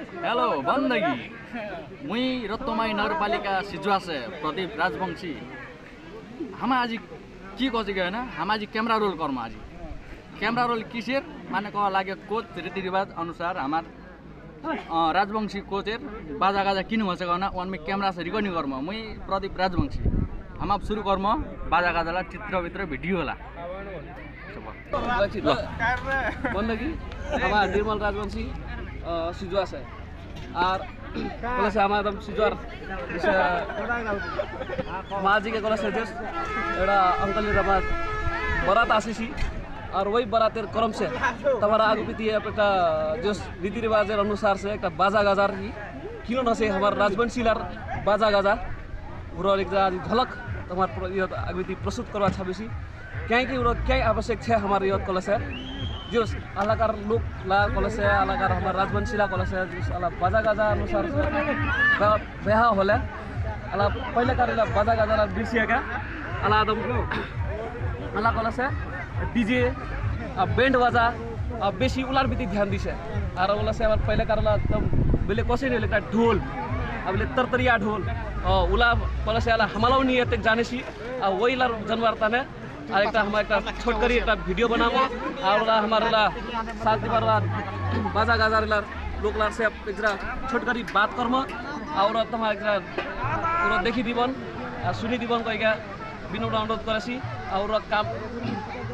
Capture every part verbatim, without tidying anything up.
Hello, বন্দগি। মুই রত্তমাই নগরপালিকা সিজুয়াসে প্রদীপ রাজবংশী। হামা আজি কি কছে কে না? হামা আজি camera roll কর্ম আজি। Camera roll কিসের? মানে কওয়া লাগে কোচ রীতি রিবাজ অনুসার আমার, আহ, রাজবংশী কোচের বাজা গাজা কিনু আছে কনা, ওয়ান মি camera সে recording কর্ম। মুই প্রদীপ রাজবংশী। হামা শুরু কর্ম বাজা গাজালা চিত্র ভিতরে video লা। বন্দগি, আমার নির্মল রাজবংশী, আহ, সিজুয়াসে। আর কলেসে আমার একদম সিজুয়ার, বিশে-, মাঝিকে কলেসে যে এটা আঙ্কলির আমার বরাত আসিছি। আর ওই বরাতের করমসে তোমার আগুপিতি একটা যে রীতি রিবাজের অনুসারসে একটা বাজা গাজার কি কিনন আছে আমার রাজবংশীলার বাজা গাজা। ওরা একটা ঝলক তোমার প্র-, ইয়ে আগুপিতি প্রস্তুত করবা চাবিছি। क्यांकि उरो क्यांकि आवश्यक छे हमार यत कलेसे। जस आलाकार लोकला कलेसे, आलाकार हमार राजबंशीला कलेसे, जस आला बाजा गाजा अनुसार बे-, बेहा होले। आला पहिलेकार आला बाजा गाजाला बिर्सिया का। आला आदमको, आला कलेसे DJ, आ, band बाजा, आ, बेसी उलार बिति ध्यान दिसे। आर उलासे आला पहिलेकार आला एकदम बेले कसे नहीं लगता ढोल, आ, बेले तरतरिया ढोल, आ, उला कलेसे आला हमालाओ नहीं एते जानेसी। आ, वही लार जनवार ताने। আর একটা আমার একটা ছোট করি একটা video বানাবো। আর ওরা আমার ওরা সাত দিবার ওরা বাজা গাজার এলার লোকলার সে একটা ছোট করি বাত কর্ম। আর ওরা তোমার একটা ওরা দেখি দিবন আর শুনি দিবন কইগা বিনম্র অনুরোধ করেছি। আর ওরা কাম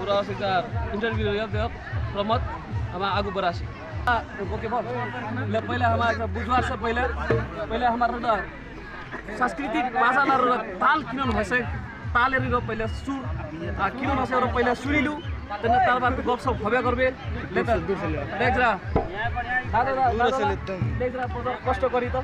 ওরা একটা interview দেব প্রমোদ আমার আগু বরাসি। ওকে বল। পহলে আমার একটা বুঝবার সে পহলে পহলে আমার ওটা सांस्कृतिक बाजालार ताल किनन हसे, तालेरिर पहिले सुर, आ, किनन हसे ओर पहिले सुनिलु, तेने तार बाद गपसप हबे करबे, लेतर। देख जरा। दादा, दादा, दूर से दादा, एकदम। देख जरा, बहुत कष्ट करी तो।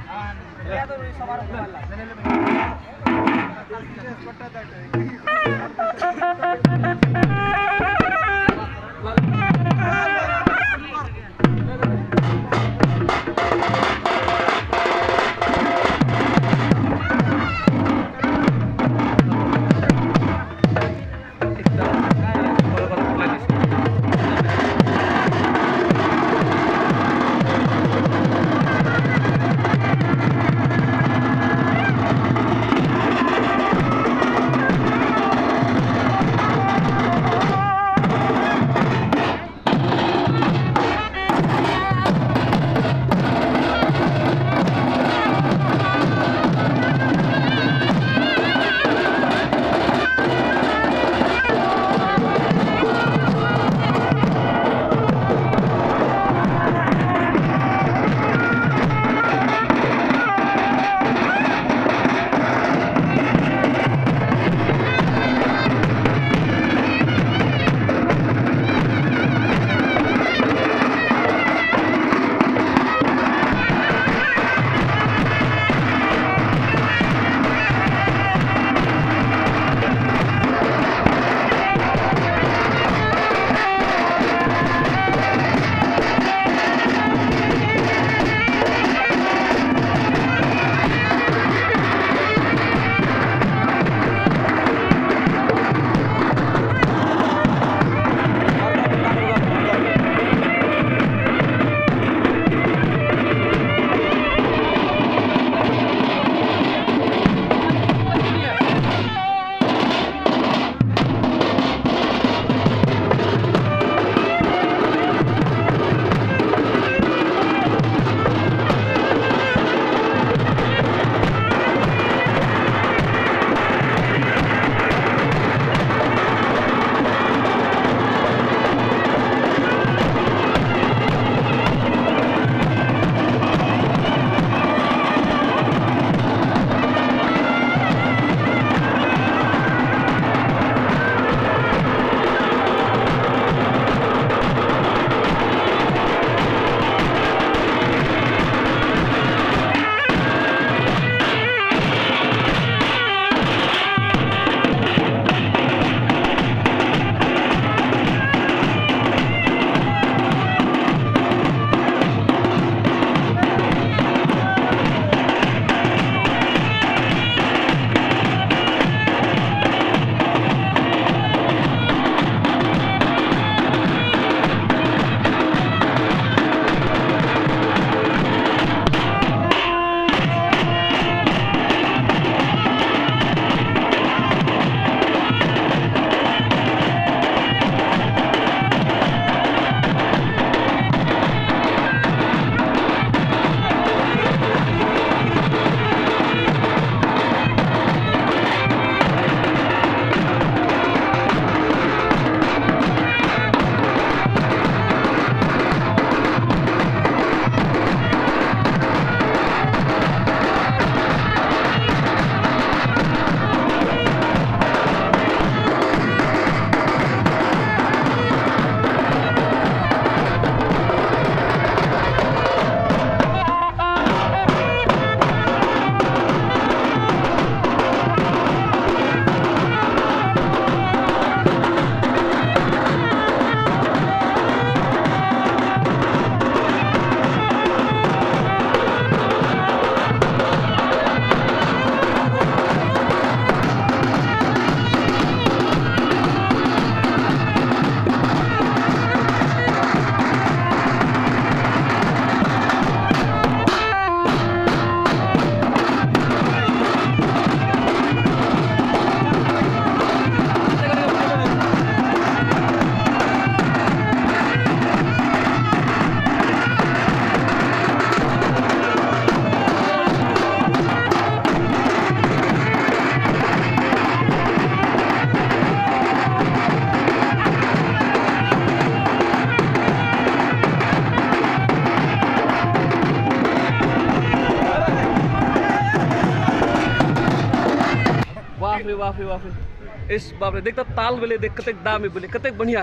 यस, बाप रे, देख्दा ताल बेले, देख, कतेक दामी बेले, कतेक बढिया।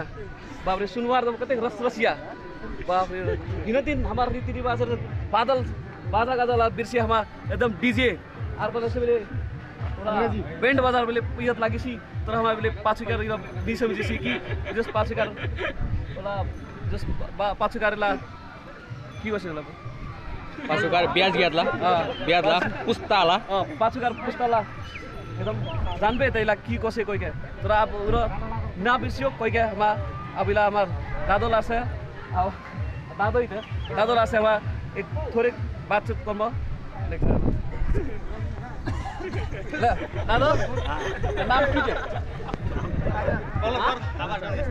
बाप रे, सुनुवारदम कतेक रसरसिया। बाप रे, हिनोतिन हमार रीति रिवाज बादल, बाजा गाजा ला बिर्से हमार एकदम DJ। आर बेले से बेले थोडा band बाजा बेले इयत लागिसी, तर हमार बेले पाछुकार इरा बिसम जिसी कि जस पाछुकार थोडा जस बा-, पाछुकार ला की बसेला? पाछुकार ब्याज घेतला. हां. ब्याजला पुस्ताला. हां, पाछुकार पुस्ताला. एकदम जानबे तैला की कसे कोइके. तर अब उरो ना बिर्सियो कोइके हमार, अबिला हमार दादोला से, अब दादो इते, दादोला से हमार एक थोरे बातचीत कर्म. ले, दादो, नाम की छे?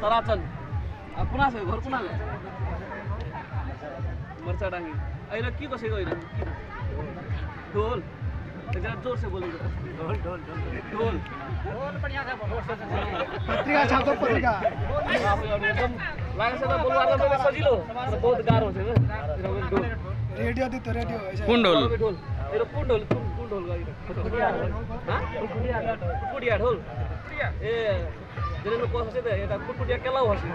तराचन. आ, कुना से, घर कुना ले? मर्चाडाँगी. आ, इरा की कसे गयो इरा? ढोल. ए, जरा जोर से बोलो जरा. ढोल, ढोल, ढोल. ढोल. ढोल बढ़िया से बोलो. पत्रिका छापो, पत्रिका. बाप रे, एकदम लागे से त बोलवा त सजिलो, तर बहुत गाह्रो छ ना. ढोल. रेडियो दे त रेडियो, ऐसे. कुन ढोल? ढोल. इरा कुन ढोल, कुन, कुन ढोल गयो इरा? हां? कुटकुटिया ढोल. ए, जेने न कोस हसे त, एटा कुटकुटिया केलाउ हसे.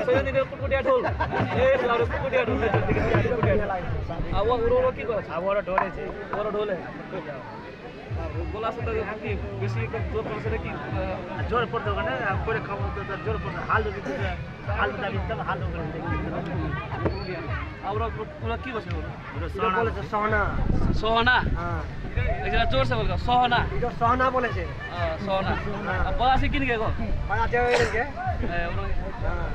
सजन दिने कुटकुटिया ढोल. ए, लाउरे कुटकुटिया ढोल, कुटकुटिया ढोल. आ, वो उरो, उरो की करे? आ, वो ढोले छे. वो ढोले. बोला से त की बेसी एकदम जोर पड़े से कि, अ, जोर पड़े त ने, आ, कोरे खाओ त, त जोर पड़े, हाल दे दे, हाल दे दे, तब हाल दे दे. आ, उरो, उरो की बसे उरो? उरो इधर सोहना. बोले से सोहना. सोहना? हां. एक जरा जोर से बोल, सोहना. इधर सोहना बोले से. हां, सोहना. हां. अब बड़ा से किन के को? बड़ा से किन के? ए, उरो. हां.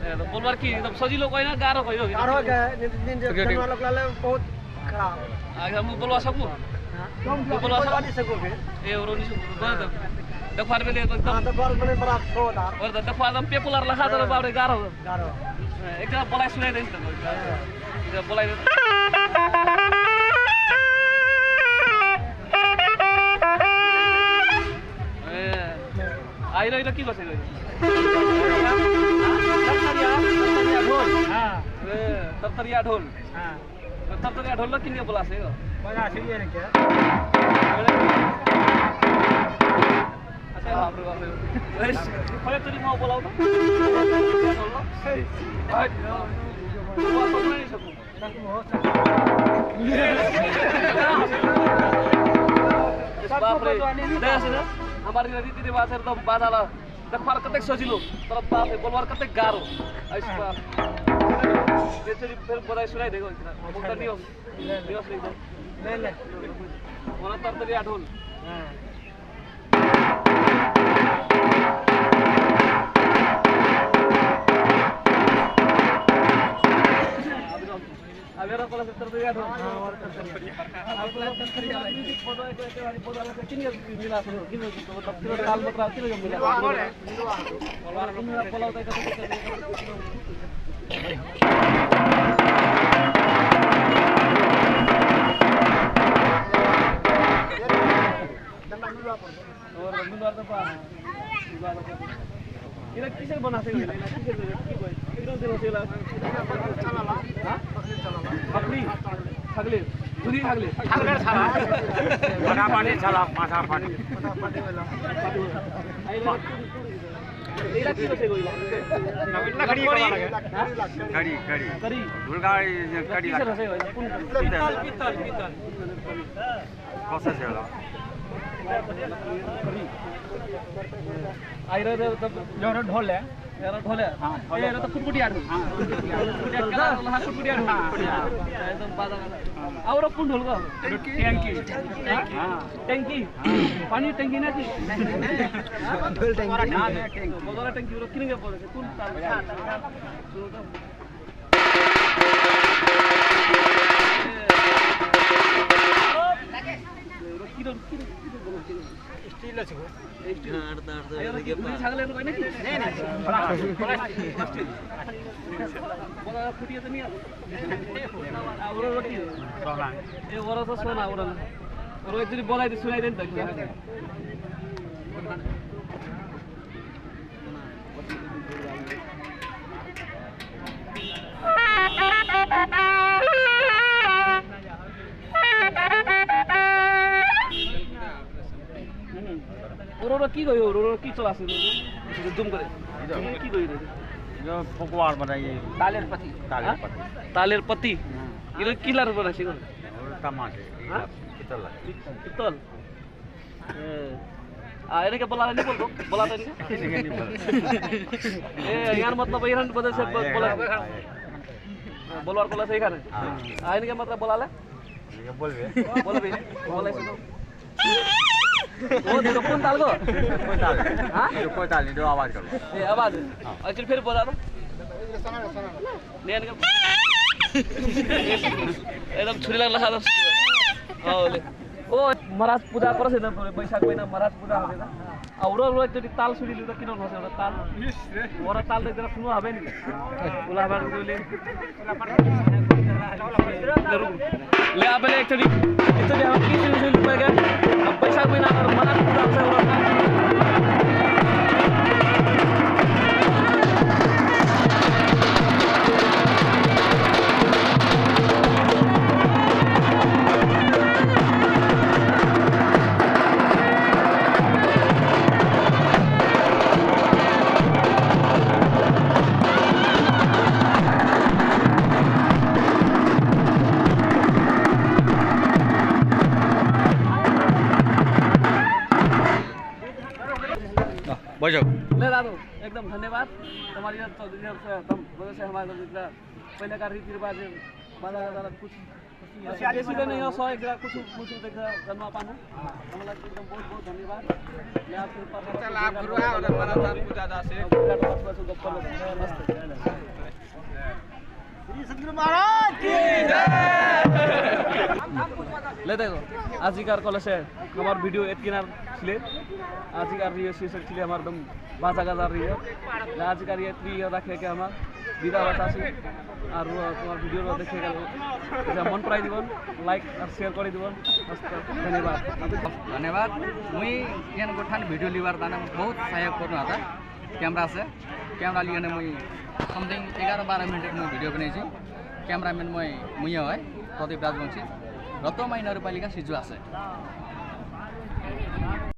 ए, तो बोलवार की एकदम सजिलो कोई ना, गाह्रो कोई हो? गाह्रो के, निन, निन, ओके, ओके. जनवा लोग लाले बहुत खराब. आ, हम बोलवा सकू? हां. हम बोलवा सकू? बोलवा नहीं सकू के? ए, उरो नहीं सकू. हाँ। देखवार बेले तो एकदम हाँ, देखवार बेले बड़ा अच्छा होता। और तो देखवार एकदम पेपुलर लखा तो हाँ। बाप रे, गाह्रो। गाह्रो। एक जरा बोलाई सुनाई दे। हाँ। एक जरा बोलाई दे। ए, आइरो, आइरो, की कसे गयो? तरतरिया, तरतरिया ढोल। हाँ। ए, तरतरिया ढोल। हाँ। तरतरिया ढोल किनके बोलासे गो? बोलासे ये रे क्या? अच्छा, बाप रे, बाप रे। ए, पहिले तुरी माओ बोलाओ तो। हट। वो तो नहीं सकूं। बाप रे। देख ना, हमारी रीति रिवाज है, तो बाजा ला। देखवार कतेक सजिलो, तर बाप रे, बोलवार कतेक गाह्रो। ऐसा। ये चली फेर बधाई सुनाई देगो इतना। बोलता नहीं हो। दिवस नहीं दो। ले, ले। वरना तरतरिया ढोल। हाँ। अब एरा पहला तरतरिया ढोल। हाँ, और तरतरिया। अब तरतरिया। इरा किसे बनासे हो? इरा किसे, की कोई? किधर से होते ला? हाँ? बकरी, छगले, दुधी छगले। छगले छाला। फटाफटी छाला, फटाफटी। इरा की होते कोई? लकड़ी, लकड़ी। हाँ? कड़ी, कड़ी। कड़ी। ढोलका, कड़ी किसे लगा। होते हो? कौन? पीतल, पीतल, पीतल। कौन सा से होला? आ, इरा त, त, एरा ढोल है। एरा ढोल है। हाँ, ढोल है। एरा त कुटकुटिया ढोल। हाँ, कुटकुटिया। कुटकुटिया, केला ढोल, हाँ, कुटकुटिया ढोल। हाँ, हाँ। एकदम बाजा, बाजा। हाँ। और कुन ढोल गो? टंकी। हाँ? हाँ। टंकी? हाँ। पानी टंकी ना कि? ढोल टंकी। हाँ, टंकी। बगरा टंकी, वो किनके बोले, कुन ताल? हाँ। स्टील अछि गो। स्टील। ए, ओरा की, ओरा की छागले ओरा की? नहीं, नहीं। Plastic, plastic. बड़ा फुटिया तो नहीं आता। आ, ओरा रोटी। सोना। ए, ओरा तो सोना, ओरा ना। ओरा इतनी बोला इतनी सुनाई देता। কি কয় ওর, ওর কি চলা আছে? একটু জুম করে। কি কয় ওর? ইটা পকোয়ার বানাই। তালের পাতি। তালের পাতি। তালের পাতি? হুম। ইটা কি লাড়ু বানাইছে গো? ওর তামাশে, হ্যাঁ? পিতল লাগে। পিতল? হ্যাঁ। আ, এনেকে বলা হয়নি বলবো? বলা হয়নি? এনেকে নি বলে। এ, ইয়ার মতলব, ইয়ার মতলব সে হ্যাঁ, বলা। হ্যাঁ, হ্যাঁ। বলার বলা সেইখানে। হ্যাঁ। আ, এনেকে মতলব বলালে? এনেকে বলবে। বলবে। বলে শুনো। ও, দেখো, কোন তাল গো? কোন তাল? হ্যাঁ? এটা কোন তাল? এটা আওয়াজ করো। এ, আওয়াজ। হ্যাঁ। আচ্ছা, ফির বলা তো। নিয়ে আনকে। একদম ছুরি লাগলা সাদা। হ্যাঁ, বলে। ও, মহারাজ পূজা করেছে না, বৈশাখ মহিনা মহারাজ পূজা হবে না? আর ওরা, ওরা যদি তাল ছুরি দিল, কিরকম হবে ওরা তাল? ওরা তাল দেখতে শুনো হবে নি? ওলা আবার বলে। ले, आप पहले एक थोड़ी, एक थोड़ी हमारी की सुन, सुन पाएगा। अब पैसा कोई ना, और मना पूरा हमसे हो रहा था। ले दादू, एकदम धन्यवाद। तुम्हारी ये तो दुनिया से, तुम वजह से हमारे को इतना पहले का रीति रिवाज है, बाजा का कुछ ऐसे नहीं हो, सौ एक कुछ, कुछ देखा, जन्मा पाना। हम लोग एकदम बहुत, बहुत धन्यवाद। मैं आपके ऊपर चल, आप गुरु आओ, और हमारा साथ पूजा दास है। श्री सद्गुरु महाराज की जय। ले देखो, আজিকার কলেজে আমার ভিডিও এতকিনার ছিলে, আজিকার রিয়ে শেষ ছিলে আমার একদম বাজা গাজা রিয়ে। লে আজিকার ইয়ে ত্রি ইয়ে রাখে কে আমার বিদা বাতা আছে। আর তোমার ভিডিও দেখে গেল, যা মন প্রায় দিবন, লাইক আর শেয়ার করে দিবন। ধন্যবাদ। ধন্যবাদ। মুই ইয়ান গোঠান ভিডিও লিবার দানা বহুত সহায়ক করুন আতা। ক্যামেরা আছে, ক্যামেরা লিয়ে নে মুই something এগারো বারো মিনিট মুই ভিডিও বানাইছি। ক্যামেরাম্যান মুই, মুই হয় প্রদীপ রাজবংশী। রতন মাইনর পালিকা সিজু আছে।